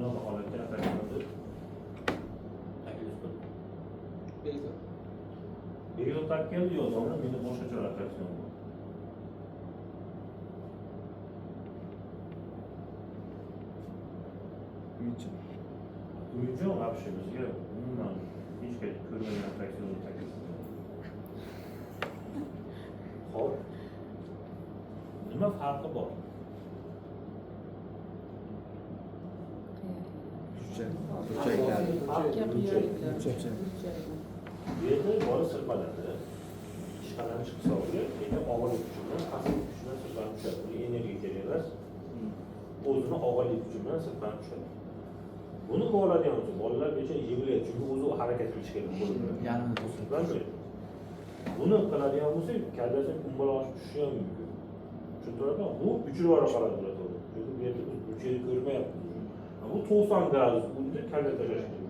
Bunaqa holatga attraksion deb taklif qildi. Bekzod. Bekzod topib keldi, yo'q, domla, menda boshqacha attraksion bor. Umidjon. Umidjon вообще bizga umuman hech qayerda ko'rmagan attraksionni taklif qildi. Xo'p. Nima farqi bor? Burchak. Burchaklar. Farq burchak. Burchak. Bu yerda bola sirpanadi. Ishqalanish hisobiga, lekin og'irlik kuchi bilan, pastlik kuchi bilan sirpanib tushadi. Bunga energiya kerak emas. O'zini og'irlik kuchi bilan sirpanib tushadi. Buni oladigan bo'lsa, bolalar bechora yig'laydi, chunki o'zi harakat qilish kerak qo'li bilan. Yarmini to'xtatib. Tushuntirib. Buni qiladigan bo'lsak, kallasi kumbaloq oshib tushishi ham mumkin. Tushuntiryapman? Bu uchirib qoladi bular to'g'ri. Chunki bu yerda biz burchakni ko'rmayapmiz. Bu 90 gradus unda kalla tashlash kerak.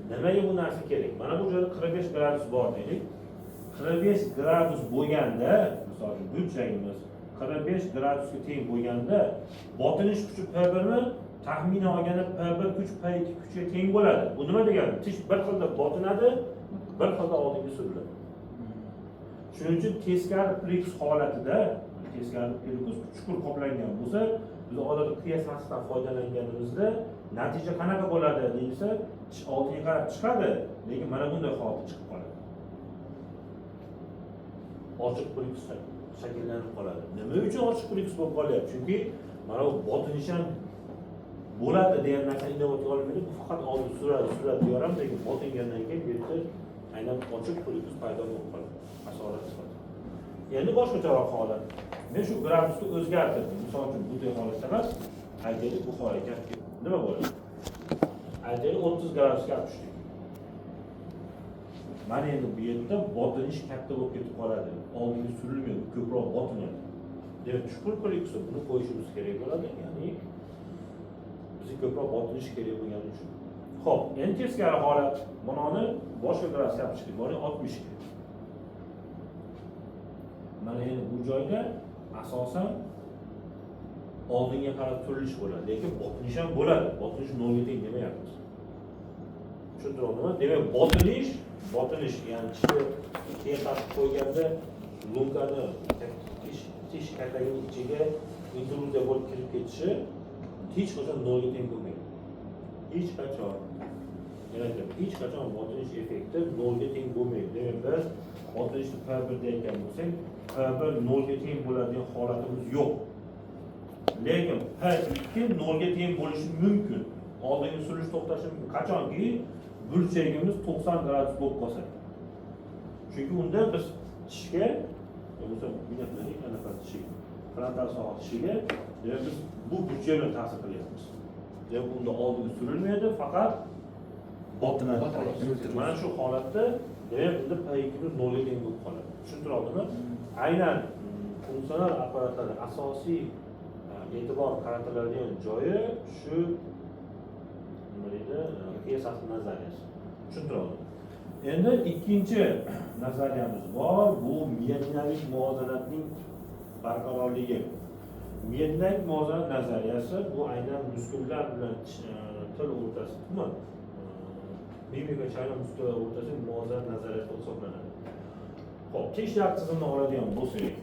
Nimaga bu narsa kerak? Mana bu joyda 45 gradus bor deylik. 45 gradus bo'lganda, misol uchun burchagimiz 45 gradusga teng bo'lganda, botinish kuchi P1 ni taxminan olganda P1 kuch P2 kuchiga teng bo'ladi. Bu nima degani? Tish bir xilda botinadi, bir xilda oldinga suriladi. Shuning uchun teskari pliks holatida, teskari pliks chuqur qoplangan bo'lsa, biz odatda qiya sathdan foydalanganimizda natija qanaqa bo'ladi deyilsa, tish oldinga qarab chiqadi, lekin mana bunday holatda chiqib qoladi. Ochiq pliks shakllanib qoladi. Nima uchun ochiq pliks bo'lib qolyapti? Chunki mana bu botinish ham bo'ladi degan narsa inobatga olinmaydi. Bu faqat oldin suradi, suradi deyaveramiz, lekin botingandan keyin bu yerda aynan ochiq pliks paydo bo'lib qoladi. Asorat sifatida. Endi boshqacharoq holat. Men shu gradusni o'zgartirdim. Misol uchun bunday holatda emas, aytaylik bu holatga olib keldim. Nima bo'ladi? Aytaylik 30 gradusga olib tushdik. Mana endi bu yerda botinish katta bo'lib ketib qoladi. Oldinga surilmaydi, ko'proq botinadi. Demak, chuqur pliksda buni qo'yishimiz kerak bo'ladi, ya'ni bizga ko'proq botinish kerak bo'lgani uchun. Xo'p, endi teskari holat. Bunoni boshqa gradusga olib chiqdik, boring 60 ga. Mana endi bu joyda asosan oldinga qarab turilish bo'ladi, lekin botinish ham bo'ladi. Botinish nolga teng demayapmiz. Tushuntiryapmanmi? Demak, botinish, ya'ni tishni keyin qasib qo'yganda lunkani tish katagining ichiga intruziya bo'lib kirib ketishi hech qachon nolga teng bo'lmaydi. Hech qachon. Yana aytaman, hech qachon botinish effekti nolga teng bo'lmaydi. Demak, biz botinishni P1 deyotgan bo'lsak, P1 nolga teng bo'ladigan holatimiz yo'q. Lekin P2 nolga teng bo'lishi mumkin. Oldingi surilish to'xtashi mumkin. Qachonki burchagimiz 90 gradus bo'lib qolsa. Chunki unda biz tishga, bo'lmasa anaqa tishiga, frontal soha tishiga, demak biz bu burchak bilan ta'sir qilyapmiz. Demak, unda oldingi surilmaydi, faqat botinadi xolos. Mana shu holatda demak unda P2 nolga teng bo'lib qoladi. Tushuntira oldimmi? Aynan funksional apparatlarda asosiy e'tibor qaratiladigan joyi shu nima deydi? Qiya sathi nazariyasi. Tushuntira oldim. Endi ikkinchi nazariyamiz bor. Bu miodinamik muvozanatning barqarorligi. Miodinamik muvozanat nazariyasi bu aynan muskullar bilan til o'rtasida, umuman mimika chayna muskullar o'rtasidagi muvozanat nazariyasi hisoblanadi. Xo'p, tish tizimini oladigan bo'lsak,